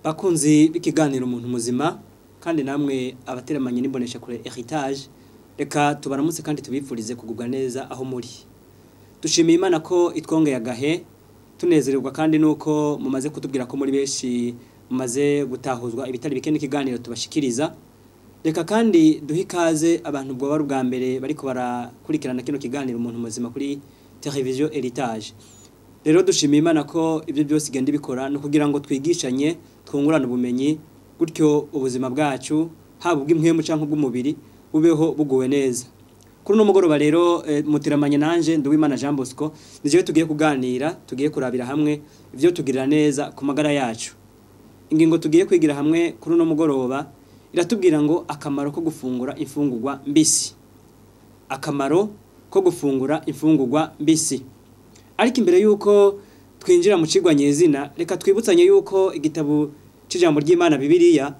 Bakunzi b'ikiganiro Umuntu Muzima, kandi namwe abateramanye n'imbonesha kure Heritage, reka tubaramutse kandi tubifurize kugubwa neza aho muri. Dushimiye Imana ko itwongeye agahe, tunezererwa kandi nuko mumaze kutubwira ko muri benshi mumaze gutahuzwa ibitari bike n'ikiganiro tubashikiriza. Reka kandi duhe ikaze abantu bwo bari ubwa mbere bariko barakurikirana kino kiganiro Umuntu Muzima kuri Television Heritage. Rero dushimiye Imana ko ibyo byose igenda ibikora no kugira ngo twigishanye, twungurane ubumenyi, gutyo ubuzima bwacu haba ubw'impwemu canke ubw'umubiri bubeho buguwe neza. Kuri uno mugoroba rero muteramanye nanje Nduwimana Jean Bosco, nije tugiye kuganira, tugiye kurabira hamwe ivyo tugirira neza ku magara yacu. Ingingo tugiye kwigira hamwe kuri uno mugoroba iratubwira ngo akamaro ko gufungura imfungurwa mbisi. Akamaro ko gufungura imfungurwa mbisi. Ariko imbere yuko twinjira mu cigwa nyezina, reka twibutsanye yuko igitabo c'ijambo ry'Imana Bibiliya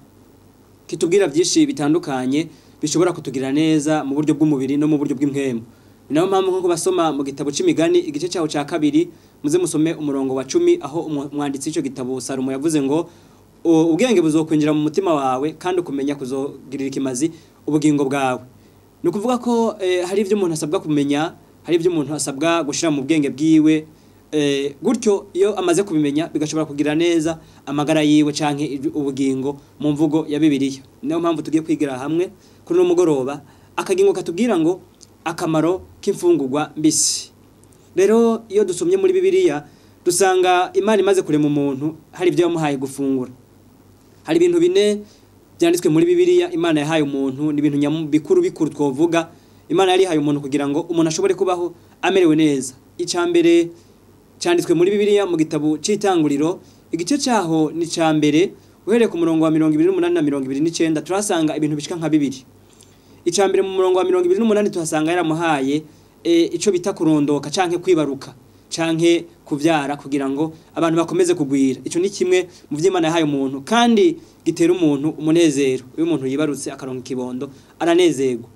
kitubwira byinshi bitandukanye bishobora kutugira neza mu buryo bw'umubiri no mu buryo bw'impwemu. Ni nayo mpamvu nko basoma mu gitabo c'imigani igice cyaho ca kabiri, muze musome umurongo wa 10 aho umwanditsi w'ico gitabo Salomo yavuze ngo ubwenge buzokwinjira mu mutima wawe kandi ukumenya kuzogirira ikimazi ubugingo bwawe. Ni ukuvuga ko hari ivyo umuntu asabwa kumenya, hari ivyo umuntu asabwa gushira mu bwenge bwiwe, gutyo iyo amaze kubimenya bigashobora kugira neza amagara yiwe canke ubugingo mu mvugo ya Bibiliya. Niyo mpamvu tugiye kwigira hamwe kuri uno mugoroba akagingo katubwira ngo akamaro k'imfungurwa mbisi. Rero iyo dusomye muri Bibiliya dusanga Imana imaze kurema umuntu hari ibyo yamuhaye gufungura. Hari ibintu bine byanditswe muri Bibiliya Imana yahaye umuntu, ni ibintu bikuru bikuru twovuga Imana yari yahaye umuntu kugira ngo umuntu ashobore kubaho amerewe neza. Icya mbere cyanditswe muri Bibiliya mu gitabo c'itanguriro, igice cyaho ni ca mbere uhereye ku murongo wa 28 na 29 turasanga ibintu bishika nka bibiri. Icya mbere mu murongo wa 28 tuhasanga yaramuhaye ico bita kurondoka canke kwibaruka canke kuvyara kugira ngo abantu bakomeze kugwira. Ico ni kimwe mu vy'Imana yahaye umuntu kandi gitera umuntu umunezero. Iyo umuntu yibarutse akaronka ikibondo aranezerwa.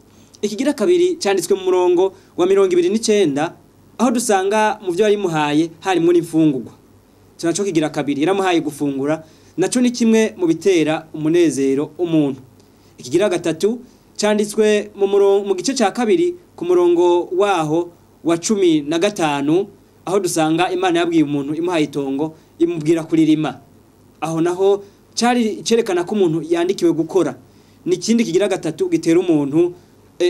Ikigira kabiri cyanditswe mu murongo wa 29 aho dusanga mu byo yarimuhaye harimo n'imfungurwa. Ico naco kigira kabiri, yaramuhaye gufungura, naco ni kimwe mu bitera umunezero umuntu. Ikigira gatatu cyanditswe mu gice ca kabiri ku murongo waho wa 15 aho dusanga Imana yabwiye umuntu imuhaye itongo imubwira kuririma. Aho naho cari cerekana ko umuntu yandikiwe gukora. Ni kindi kigira gatatu gitera umuntu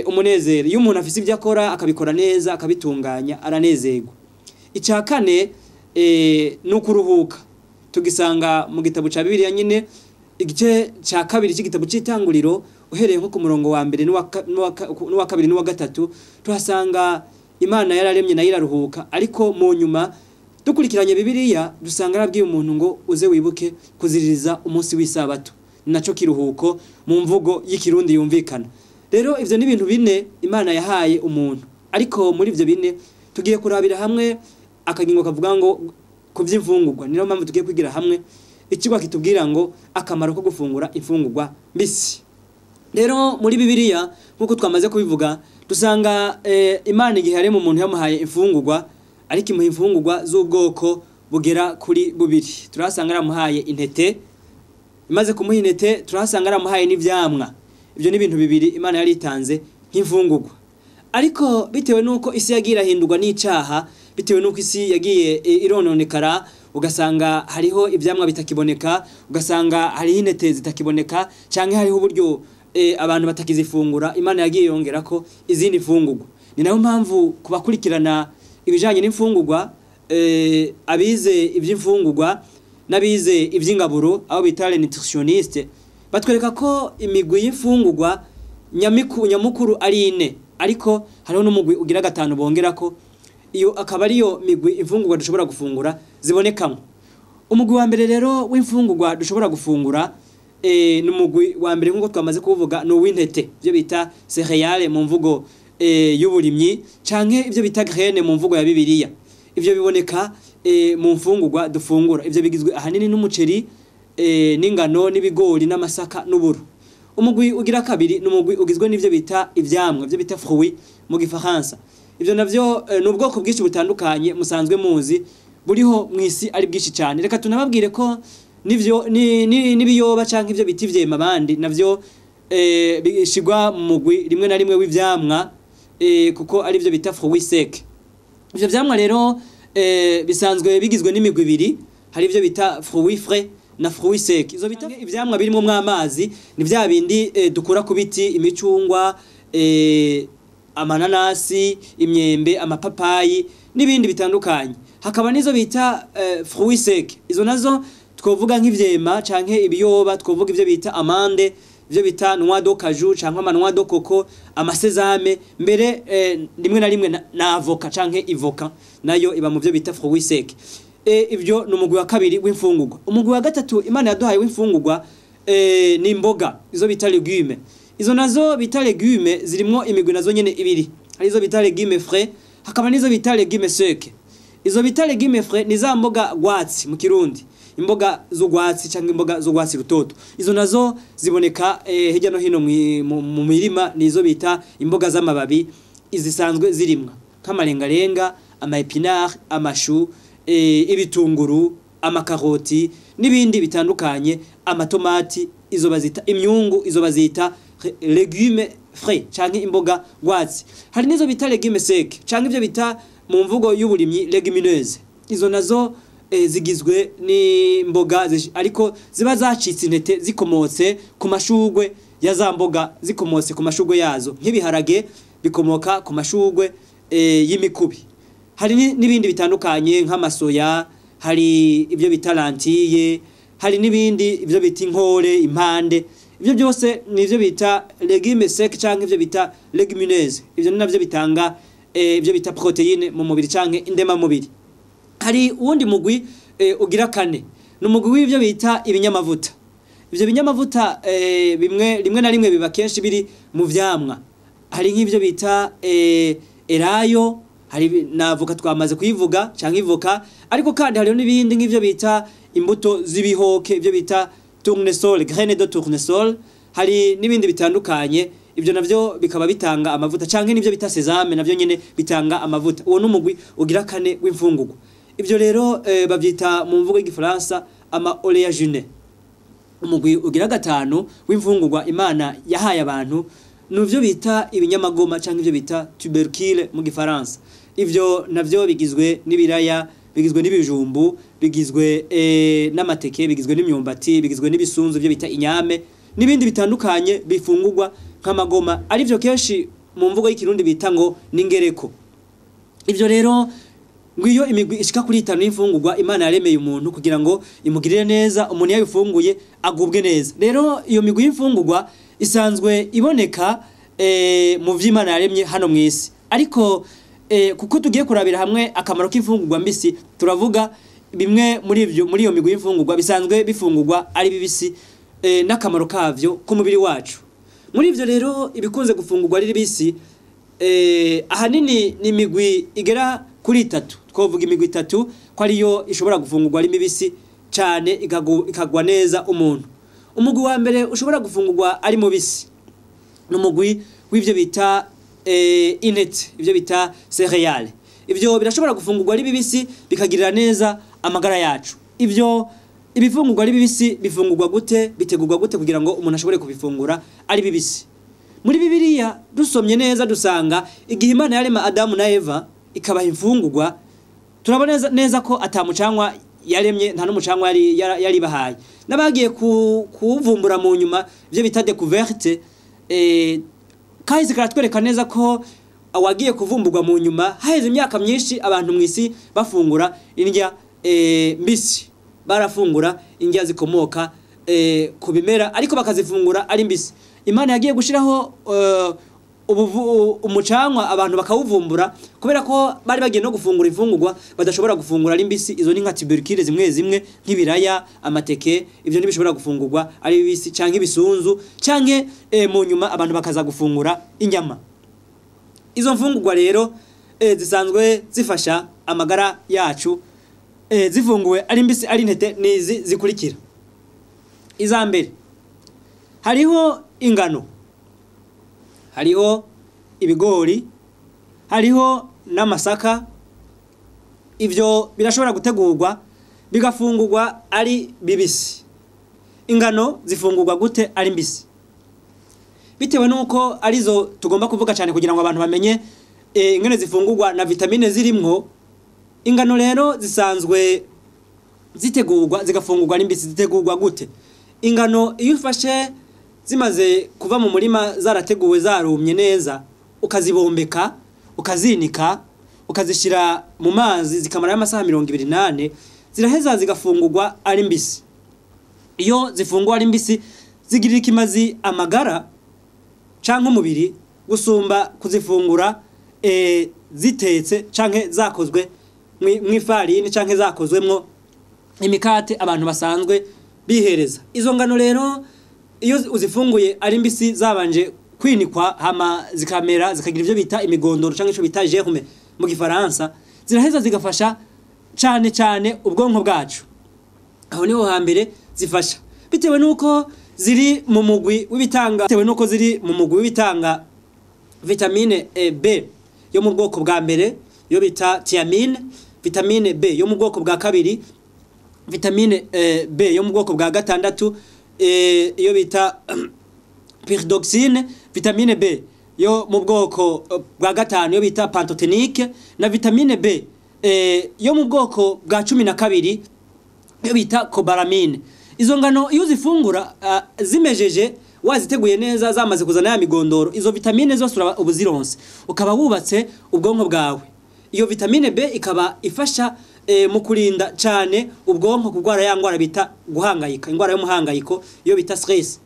umunezero. Iyo umuntu afise ibyo akora akabikora neza akabitunganya aranezerwa. Icya kane ni ukuruhuka. Tugisanga mu gitabo ca Bibiliya nyine igice ca kabiri c'igitabo c'itanguriro uhereye nko ku murongo wa mbere n'uwa kabiri n'uwa gatatu tuhasanga Imana yararemye nayo iraruhuka. Ariko mu nyuma dukurikiranye Bibiliya dusanga yarabwiye umuntu ngo uze wibuke kuziririza umunsi w'isabato, naco kiruhuko mu mvugo y'ikirundi yumvikana. Rero ivyo ni ibintu bine Imana yahaye umuntu. Ariko muri ivyo bine tugiye kurabira hamwe akagingo kavuga ngo kuvy'imfungurwa. Niyo mpamvu tugiye kwigira hamwe ikigwa kitubwira ngo akamaro ko gufungura imfungurwa mbisi. Rero muri Bibiliya nkuko twamaze kubivuga dusanga Imana igihe yaremye umuntu yamuhaye imfungurwa, ariko imuha imfungurwa z'ubwoko bugera kuri bubiri. Turasanga yaramuhaye intete, imaze kumuha intete turasanga yaramuhaye n'ivyamwa. Ibyo ni ibintu bibiri Imana yari itanze nk'imfungurwa. Ariko bitewe nuko isi yagiye irahindurwa n'icaha, bitewe nuko isi yagiye irononekara, ugasanga hariho ivyamwa bitakiboneka, ugasanga hariho intete zitakiboneka, canke hariho uburyo abantu batakizifungura, Imana yagiye yongerako izindi mfungurwa. Ni nayo mpamvu kubakurikirana ibijanye n'imfungurwa, abize ivy'imfungurwa n'abize ivy'ingaburo aho bita les nutritionnistes batwereka ko imigwi y'imfungurwa nyamukuru ari ine, ariko hariho n'umugwi ugira gatanu bongerako, iyo akaba ariyo migwi imfungurwa dushobora gufungura zibonekamo. Umugwi wa mbere rero w'imfungurwa dushobora gufungura n'umugwi wa mbere nkuko twamaze kuvuga ni uw'intete, ibyo bita céréales mu mvugo y'uburimyi canke ibyo bita graine mu mvugo ya Bibiliya. Ivyo biboneka mu mfungurwa dufungura. Ivyo bigizwe ahanini n'umuceri, n'ingano, n'ibigori, n'amasaka, n'uburo. Umugwi ugira kabiri n'umugwi ugizwe n'ivyo bita ivyamwa, ivyo bita fruits mu gifaransa. Ivyo navyo ni ubwoko bwinshi butandukanye musanzwe muzi buriho mw'isi ari bwinshi cyane. Reka tunababwire ko nivyo n'ibiyoba canke ivyo biti vyema abandi navyo bishigwa mu mugwi rimwe na rimwe w'ivyamwa, kuko ari byo bita fruits secs. Ivyo vyamwa rero bisanzwe bigizwe n'imigwi ibiri: hari ivyo bita fruits frais na fruits secs. Izo bita ivyamwa birimwo mw'amazi ni vya bindi dukura ku biti: imicungwa, amananasi, imyembe, amapapayi n'ibindi bitandukanye. Hakaba n'izo bita fruits secs. Izo nazo twovuga nk'ivyema canke ibiyoba, twovuga ivyo bita amande, ivyo bita noix de cajou canke ama noix de coco, ama sésame, mbere rimwe na rimwe na avoka canke ivoka nayo iba mu vyo bita fruits secs. Ibyo ni umugwi wa kabiri w'imfungurwa. Umugwi wa gatatu Imana yaduhaye w'imfungurwa ni imboga, izo bita légumes. Izo nazo bita légumes zirimwo imigwi nazo nyene ibiri: hari izo bita légumes frais, hakaba n'izo bita légumes secs. Izo bita légumes frais ni za mboga rwatsi mu Kirundi, imboga z'urwatsi cyangwa imboga z'urwatsi rutoto. Izo nazo ziboneka hirya no hino mu mirima, nizo bita imboga z'amababi izisanzwe zirimwa, nk'amarengarenga, ama épinards, amashu, ibitunguru, amakaroti n'ibindi bitandukanye, amatomati. Izo bazita imyungu, izo bazita légumes frais canke imboga rwatsi. Hari n'izo bita légumes secs canke ivyo bita mu mvugo y'uburimyi légumineuses. Izo nazo zigizwe n'imboga ariko ziba zacitse intete, zikomotse ku mashugwe ya za mboga, zikomotse ku mashugwe yazo, nk'ibiharage bikomoka ku mashugwe y'imikubi. Hari n'ibindi bitandukanye nk'amasoya, hari ibyo bita lentilles, hari n'ibindi ibyo bita inkore, impande. Ibyo byose ni ibyo bita légumes secs canke ibyo bita légumineuses. Ibyo ni navyo bitanga ibyo bita protéine mu mubiri canke indemamubiri. Hari uwundi mugwi ugira kane, ni umugwi w'ibyo bita ibinyamavuta. Ibyo binyamavuta bimwe rimwe na rimwe biba kenshi biri mu vyamwa. Hari nk'ibyo bita elayo, hari na avoka twamaze kuyivuga canke ivoka, ariko kandi hariho n'ibindi nk'ivyo bita imbuto z'ibihoke, ibyo bita tournesol, graine de tournesol. Hari n'ibindi bitandukanye, ibyo navyo bikaba bitanga amavuta, canke n'ivyo bita sésame navyo nyene bitanga amavuta. Uwo n'umugwi ugira kane w'imfungurwa. Ibyo rero bavyita mu mvugo y'Igifaransa ama oléagineux. Umugwi ugira gatanu w'imfungurwa Imana yahaye abantu nuvyo bita ibinyamagoma canke ivyo bita tubercule mu Gifaransa. Ivyo navyo bigizwe n'ibiraya, bigizwe n'ibijumbu, bigizwe n'amateke, bigizwe n'imyumbati, bigizwe n'ibisunzu, byo bita inyame n'ibindi bitandukanye bifungurwa nk'amagoma, arivyo kenshi mu mvugo y'Ikirundi bita ngo n'ingereko. Ivyo rero ngiyo imigwi ishika kuri itanu y'imfungurwa Imana yaremeye umuntu kugira ngo imugirire neza, umuntu yabifunguye agubwe neza. Rero iyo migwi y'imfungurwa isanzwe iboneka mu vy'Imana yaremye hano mw'isi, ariko kuko tugiye kurabira hamwe akamaro k'imfungurwa mbisi, turavuga bimwe muri ivyo, muri iyo migwi y'imfungurwa bisanzwe bifungurwa ari bibisi, n'akamaro kavyo ku mubiri wacu. Muri ivyo rero ibikunze gufungurwa ari bibisi ahanini ni imigwi igera kuri itatu. Twovuga imigwi itatu ko ariyo ishobora gufungurwa ari mibisi cane ikagwa neza umuntu. Umugwi wa mbere ushobora gufungurwa ari mubisi ni umugwi w'ivyo bita intete, ivyo bita céréales. Ivyo birashobora gufungurwa ari bibisi bikagirira neza amagara yacu. Ivyo ibifungurwa ari bibisi bifungurwa gute, bitegurwa gute kugira ngo umuntu ashobore kubifungura ari bibisi? Muri Bibiliya dusomye neza dusanga igihe Imana yarema Adamu na Eva ikabaha imfungurwa, turabona neza ko atamucanwa yaremye, nta n'umucanwa yari bahaye. N'abagiye kuwuvumbura mu nyuma, ivyo bita découverte, kahise karatwereka neza ko awagiye kuvumburwa mu nyuma haheze imyaka myinshi abantu mw'isi bafungura indya mbisi. Barafungura indya zikomoka ku bimera ariko bakazifungura ari mbisi. Imana yagiye gushiraho umucanwa abantu bakawuvumbura kubera ko bari bagiye no gufungura imfungurwa badashobora gufungura ari mbisi. Izo ni nka tubercules zimwe zimwe, nk'ibiraya, amateke, ivyo ntibishobora gufungurwa ari bibisi, canke ibisunzu, canke mu nyuma abantu bakaza gufungura inyama. Izo mfungurwa rero zisanzwe zifasha amagara yacu zifunguwe ari mbisi, ari intete, nizi zikurikira. Iza mbere hariho ingano, hariho ibigori, hariho n'amasaka, ivyo birashobora gutegurwa bigafungurwa ari bibisi. Ingano zifungurwa gute ari mbisi? Bitewe nuko arizo tugomba kuvuga cyane kugira ngo abantu bamenye ingene zifungurwa na vitamine zirimwo. Ingano rero zisanzwe zitegurwa zigafungurwa ari mbisi. Zitegurwa gute? Ingano iyo ufashe zimaze kuva mu murima zarateguwe zarumye neza, ukazibombeka, ukazinika, ukazishyira mu mazi zikamara amasaha 24, ziraheza zigafungurwa ari mbisi. Iyo zifungurwa ari mbisi zigirira ikimazi amagara canke umubiri gusumba kuzifungura zitetse canke zakozwe mw'ifarini canke zakozwemwo imikate abantu basanzwe bihereza. Izo ngano rero iyo uzifunguye ari mbisi zabanje kwinikwa hama zikamera zikagira ivyo bita imigondoro canke ico bita germe mu gifaransa, ziraheza zigafasha cane cane ubwonko bwacu. Aho niho hambere zifasha, bitewe nuko ziri mu mugwi w'ibitanga, bitewe nuko ziri mu mugwi w'ibitanga vitamine B yo mu bwoko bwa mbere yo bita thiamine, vitamine B yo mu bwoko bwa kabiri, vitamine B yo mu bwoko bwa gatandatu iyo bita pyridoxine, vitamine B yo mu bwoko bwa gatanu yo bita pantotenique, na vitamine B yo mu bwoko bwa 12 yo bita cobalamine. Izo ngano iyo uzifungura zimejeje waziteguye neza zamaze kuzana ya migondoro, izo vitamine zose ubuzironse, ukaba wubatse ubwonko bwawe. Iyo vitamine B ikaba ifasha mu kurinda cyane ubwonko kurwara ya ngwara bita guhangayika, ingwara y'umuhangayiko iyo bita stress.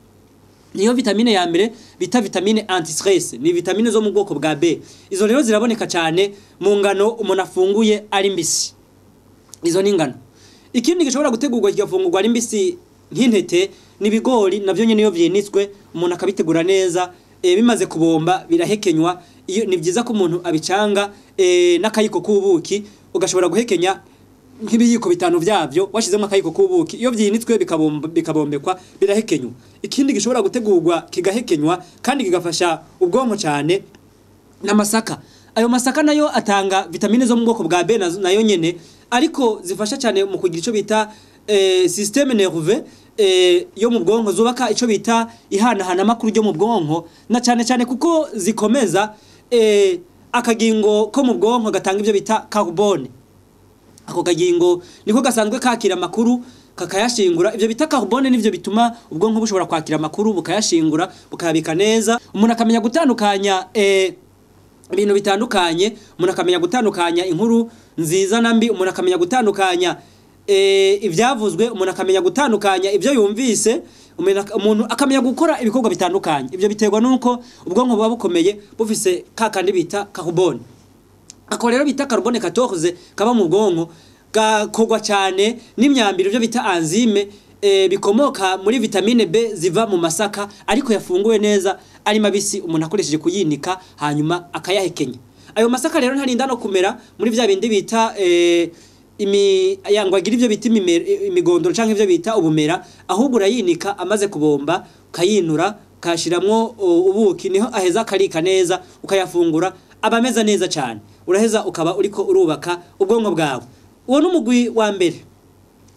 Niyo vitamine ya mbere bita vitamine anti stress, ni vitamine zo mu bwoko bwa B. Izo rero ziraboneka cyane mu ngano umuntu afunguye ari mbisi. Izo ni ingano. Ikindi gishobora gutegurwa kigafungurwa ari mbisi nk'intete n'ibigori, navyo nyene iyo vyinitswe umuntu akabitegura neza, bimaze kubomba birahekenywa. Iyo ni vyiza ko umuntu abicanga n'akayiko k'ubuki, ugashobora guhekenya nk'ibiyiko bitanu vyavyo washizemo akayiko k'ubuki. Iyo vyinitswe bikabombekwa birahekenywa. Ikindi gishobora gutegurwa kigahekenywa kandi kigafasha ubwonko cyane n'amasaka. Ayo masaka nayo atanga vitamine zo mu bwoko bwa B nayo nyene, ariko zifasha cyane mu kugira ico bita système nerveux yo mu bwonko, zubaka ico bita ihanahana makuru ryo mu bwonko, na cyane cyane kuko zikomeza akagingo ko mu bwonko gatanga ivyo bita carbone. Ako kagingo niko gasanzwe kakira amakuru kakayashingura. Ivyo bita carbone nivyo bituma ubwonko bushobora kwakira amakuru bukayashingura bukayabika neza. Umuntu akamenya gutandukanya ibintu bitandukanye, umuntu akamenya gutandukanya inkuru nziza na mbi, umuntu akamenya gutandukanya ivyavuzwe, umuntu akamenya gutandukanya ibyo yumvise, umuntu akamenya gukora ibikorwa bitandukanye. Ibyo biterwa nuko ubwonko buba bukomeye bufise kakandi bita carbone. Ako rero bita carbone 14 kaba mu bwonko gakorwa cyane n'imyambiro byo bita enzyme bikomoka muri vitamine B ziva mu masaka, ariko yafunguwe neza ari mabisi, umuntu akoresheje kuyinika hanyuma akayahekenya. Ayo masaka rero ntarinda no kumera muri vya bindi bita yangwagira ivyo bita imigondoro canke ivyo bita ubumera, ahubwo urayinika amaze kubomba ukayinura ukashiramwo ubuki, niho aheza akarika neza ukayafungura, aba ameze neza cyane. Uraheza ukaba uriko urubaka ubwonko bwawe. Uwo n'umugwi wa mbere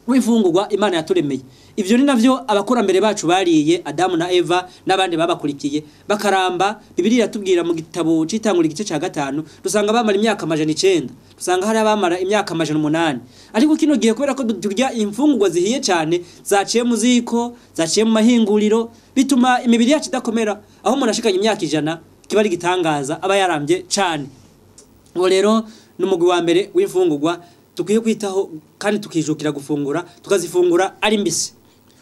w'imfungurwa Imana yaturemeye. Ivyo ni navyo abakurambere bacu bariye, Adamu na Eva n'abandi babakurikiye bakaramba. Bibiliya iratubwira mu gitabo c'itangura igice ca 5 dusanga bamara imyaka 900, dusanga hari abamara imyaka 800. Ariko kino gihe kubera ko turya imfungurwa zihiye cyane zaciye mu ziko, zaciye mu mahinguriro, bituma imibiri yacu idakomera. Aho umuntu ashikanye imyaka 100 kiba ari gitangaza, aba yarambye cyane. Uwo rero ni umugwi wa mbere w'imfungurwa tukwiye kwitaho kandi tukijukira gufungura, tukazifungura ari mbisi.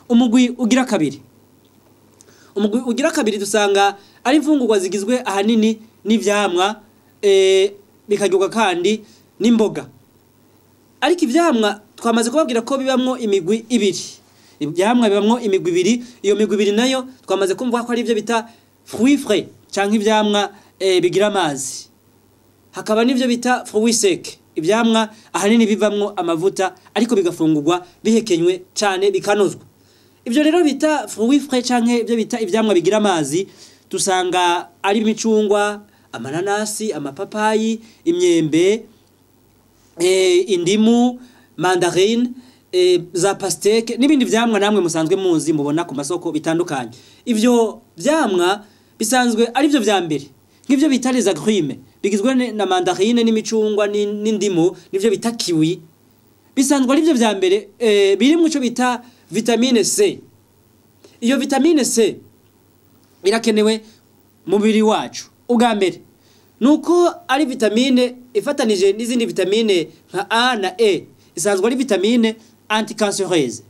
Umugwi ugira kabiri, umugwi ugira kabiri dusanga ari imfungurwa zigizwe ahanini n'ivyamwa, bikagirwa kandi n'imboga. Ariko ivyamwa twamaze kubabwira ko bibamwo imigwi ibiri. Ivyamwa bibamwo imigwi ibiri, iyo migwi ibiri nayo twamaze kumva ko ari ivyo bita fruits frais canke ivyamwa bigira amazi. Hakaba n'ivyo bita fruits secs, ivyamwa ahanini bivamwo amavuta ariko bigafungurwa bihekenywe cyane bikanozwa. Ivyo rero bita fruits frais canke ivyo bita ivyamwa bigira amazi dusanga ari imicungwa, Amananasi, amapapayi, imyembe, indimu, mandarine, za pastèque n'ibindi vyamwa namwe musanzwe muzi mubona ku masoko bitandukanye. Ivyo vyamwa bisanzwe ari byo vya mbere, nk'ivyo bita les agrumes bigizwe na mandarine n'imicungwa n'indimu, nivyo bita kiwi, bisanzwe ari byo vya mbere biri mu ico bita vitamine C. Iyo vitamine C irakenewe mu mubiri wacu. Ubwa mbere nuko ari vitamine ifatanije n'izindi vitamine nka A na E, isanzwe ari vitamine anticancéreuse.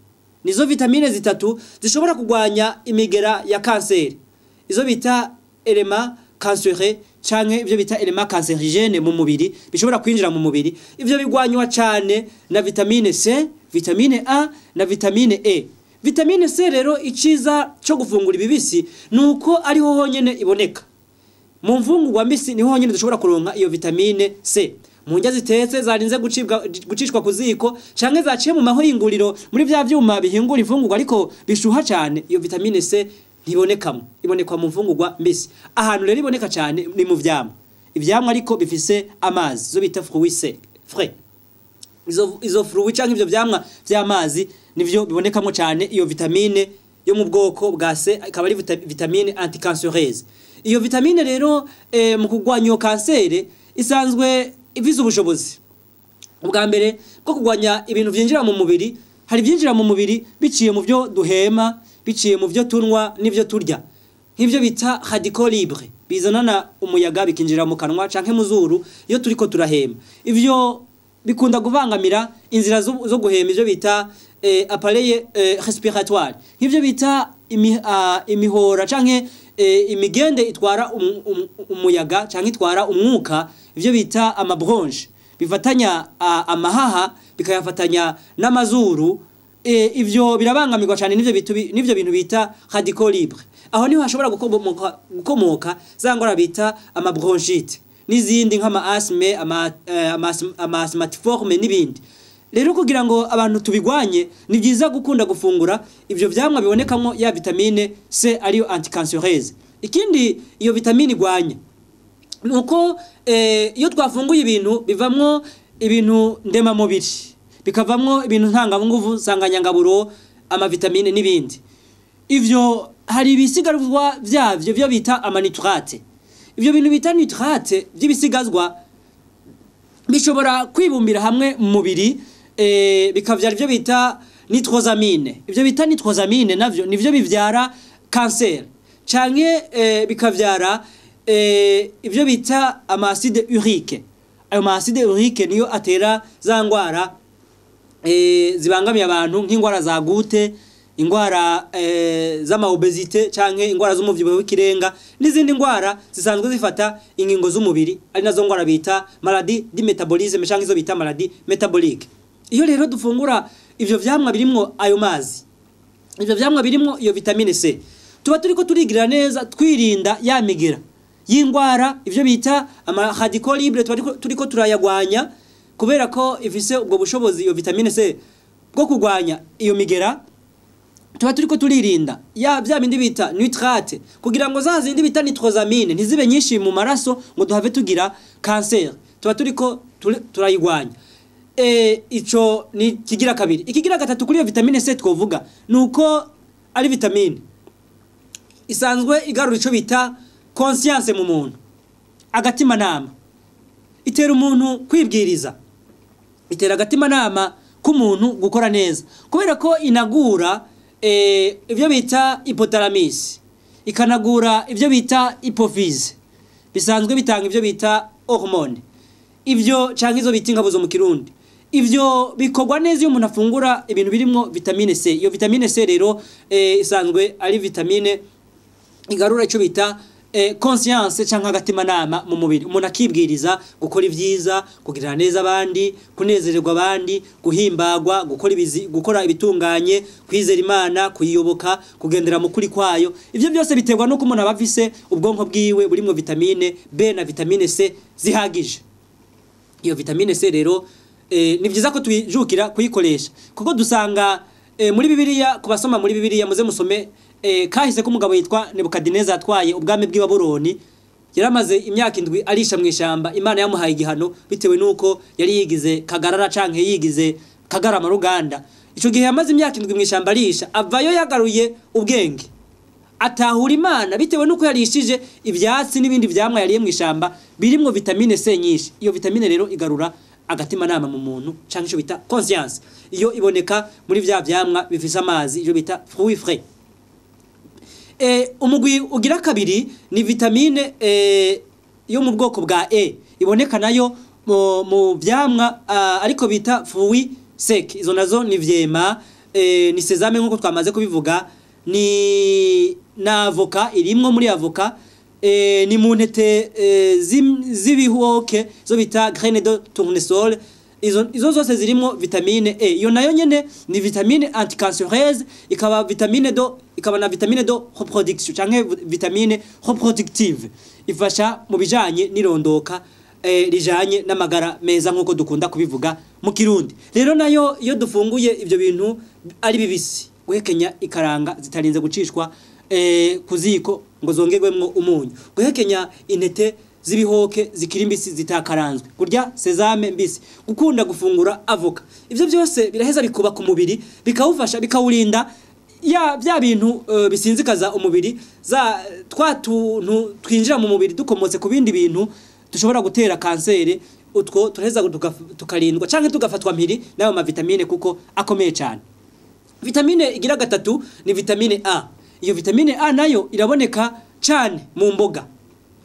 Nizo vitamine zitatu zishobora kugwanya imigera ya kanseri, izo bita élément cancéreux canke ibyo bita élément cancérigène mu mubiri, bishobora kwinjira mu mubiri. Ivyo bigwanywa cane na vitamine C, vitamine A na vitamine E. Vitamine C rero, iciza cyo gufungura ibibisi nuko ariho honyene iboneka. Mu mfungurwa mbisi niho honyine dushobora kuronka iyo vitamine C. Mu ndya zitetse zarinze gucibwa, gucishwa ku ziko canke zaciye mu mahinguriro, muri vya vyuma bihingura imfungurwa ariko bishuha cane, iyo vitamine C ntibonekamo. Ibonekwa mu mfungurwa mbisi. Ahantu rero iboneka cane ni mu vyamwa, ivyamwa ariko bifise amazi, zo bita fruits secs, frais. Izo fruits canke ivyo vyamwa vy'amazi nivyo bibonekamo cane iyo vitamine yo mu bwoko bwa C, ikaba ari vitamine anticancéreuse. Iyo vitamine rero mu kurwanya iyo kansere isanzwe ifise ubushobozi ubwa mbere bwo kurwanya ibintu vyinjira mu mubiri. Hari ibyinjira mu mubiri biciye mu byo duhema, biciye mu byo tunywa n'ibyo turya, nk'ibyo bita radicaux libres bizanana umuyaga bikinjira mu kanwa canke mu zuru iyo turiko turahema. Ivyo bikunda kubangamira inzira zo guhema, ivyo bita appareil respiratoire, nk'ivyo bita imihora canke imigende itwara umuyaga canke itwara umwuka, ivyo bita amabronches bifatanya amahaha bikayafatanya n'amazuru. Ivyo birabangamirwa cyane n'ivyo bintu bita radicaux libres. Aho niho hashobora gukomoka za ngwara bita amabronchite n'izindi nk'ama asthme, ama asthmatiforme n'ibindi. Rero kugira ngo abantu tubigwanye, ni byiza gukunda gufungura ivyo vyamwa bibonekamo ya vitamine C ariyo anticancéreuse. Ikindi iyo vitamine igwanya nuko iyo twafunguye ibintu bivamwo ibintu ndemamubiri, bikavamwo ibintu ntanganguvu, nsanganyangaburo, amavitamine n'ibindi, ivyo hari ibisigarwa vyavyo byo bita amanitrate. Ivyo bintu bita nitrate by'ibisigazwa bishobora kwibumbira hamwe mu mubiri, bikavyara ivyo bita nitrosamine. Ivyo bita nitrosamine navyo nivyo bivyara kanseri canke bikavyara ivyo bita ama acide urique. Ayo ma acide urique niyo atera za ngwara zibangamiye abantu, nk'ingwara za goutte, ingwara z'ama obésité canke ingwara z'umuvyibuho w'ikirenga n'izindi ngwara zisanzwe zifata ingingo z'umubiri, ari nazo ngwara bita maladie du métabolisme canke izo bita maladie métabolique. Iyo rero dufungura ivyo vyamwa birimwo ayo mazi, ivyo vyamwa birimwo iyo vitamine C, tuba turiko turigirira neza, twirinda ya migera y'ingwara. Ivyo bita ama radicaux libres tuba turiko turayagwanya, kubera ko ifise ubwo bushobozi iyo vitamine C bwo kurwanya iyo migera. Tuba turiko turirinda ya bya bindi bita nitrate, kugira ngo za zindi bita nitrosamine ntizibe nyinshi mu maraso ngo duhave tugira cancer. Tuba turiko turayigwanya. Ico ni kigira kabiri. Ikigira gatatu kuri iyo vitamine C twovuga nuko ari vitamine isanzwe igarura ico bita conscience mu muntu, agatima nama. Itera umuntu kwibwiriza, itera agatima nama k'umuntu gukora neza, kubera ko inagura ibyo bita hypothalamus, ikanagura ibyo bita hypophyse bisanzwe bitanga ibyo bita hormone, ivyo canke izo bita ingabuzo mu Kirundi. Ivyo bikorwa neza iyo umuntu afungura ibintu birimwo vitamine C. Iyo vitamine C rero isanzwe ari vitamine igarura ico bita conscience canke agatimanama mu mubiri. Umuntu akibwiriza gukora ivyiza, kugirira neza abandi, kunezererwa abandi, guhimbagwa, gukora ibizi, gukora ibitunganye, kwizera Imana, kuyiyoboka, kugendera mu kuri kwayo. Ivyo byose biterwa nuko umuntu aba afise ubwonko bwiwe burimwo vitamine B na vitamine C zihagije. Iyo vitamine C rero ni byiza ko twijukira kuyikoresha, kuko dusanga muri Bibiliya. Kubasoma muri Bibiliya, muze musome kahise k'umugabo yitwa Nebukadineza atwaye ubwami bw'i Babuloni. Yaramaze imyaka 7 arisha mu ishamba, Imana yamuhaye igihano bitewe nuko yari yigize kagarara canke yigize kagarama ruganda. Ico gihe yamaze imyaka 7 mu ishamba arisha, avayo yagaruye ubwenge, atahura Imana bitewe nuko yarishije ivyatsi n'ibindi vyamwa yariye mu ishamba birimwo vitamine C nyinshi. Iyo vitamine rero igarura agatima nama mu muntu canke ico bita conscience. Iyo iboneka muri vya vyamwa bifise amazi, iyo bita fruits frais. Umugwi ugira kabiri ni vitamine yo mu bwoko bwa E, iboneka nayo mu vyamwa ariko bita fruits sec. Izo nazo ni vyema, ni sesame nkuko twamaze kubivuga, ni na avoka irimwo muri avoka, ni mu ntete z'ibihoke zo bita graine de tournesol. Izo zose zirimo vitamine E. Iyo nayo nyene ni vitamine anticancéreuse, ikaba vitamine do, ikaba na vitamine do reproduction canke vitamine reproductive, ifasha mu bijanye n'irondoka rijanye n'amagara meza nkuko dukunda kubivuga mu Kirundi. Rero nayo iyo dufunguye ivyo bintu ari bibisi, guhekenya ikaranga zitarinze gucishwa kuziko ngo zongerwemwo umunyu, guhekenya intete z'ibihoke zikiri mbisi zitakaranzwe, kurya sesame mbisi, gukunda gufungura avoka, ivyo byose biraheza bikuba ku mubiri, bikawufasha, bikawurinda ya bya bintu bisinzikaza umubiri, za twa tuntu twinjira mu mubiri dukomotse ku bindi bintu dushobora gutera kanseri. Utwo turaheza tukarindwa canke tugafatwa mpiri n'ayo mavitamine kuko akomeye cyane. Vitamine igira gatatu ni vitamine A. Iyo vitamine A nayo iraboneka cyane mu mboga,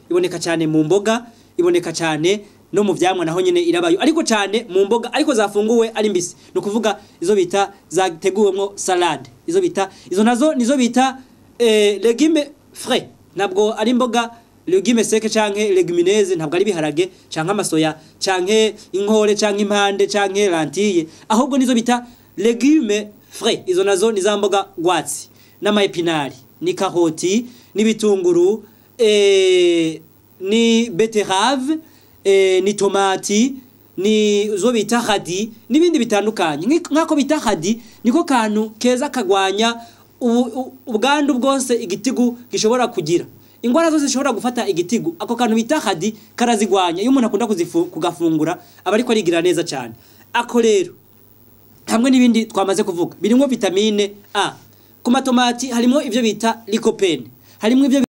iboneka cyane mu mboga, iboneka cyane no mu vyamwa naho nyene irabayo, ariko cyane mu mboga ariko zafunguwe ari mbisi, no kuvuga izo bita zateguwemwo salade, izo bita izo nazo nizo bita légumes frais. Ntabwo ari imboga légumes sec canke légumineuses, ntabwo ari biharage canke amasoya canke inkore canke impande canke lentille, ahubwo nizo bita légumes frais. Izo nazo ni za mboga rwatsi n'ama épinards, ni karoti, n'ibitunguru, ni betterave, ni tomati, ni zo bita radis n'ibindi bitandukanye. Nk'ako bita radis niko kantu keza kagwanya ubwandu bwose igitigu gishobora kugira, ingwara zose zishobora gufata igitigu, ako kantu bita radis karazigwanya. Iyo umuntu akunda kugafungura aba ariko arigira neza cyane. Ako rero hamwe n'ibindi twamaze kuvuga birimo vitamine A. Ku matomati harimo ivyo bita lycopène, harimo ivyo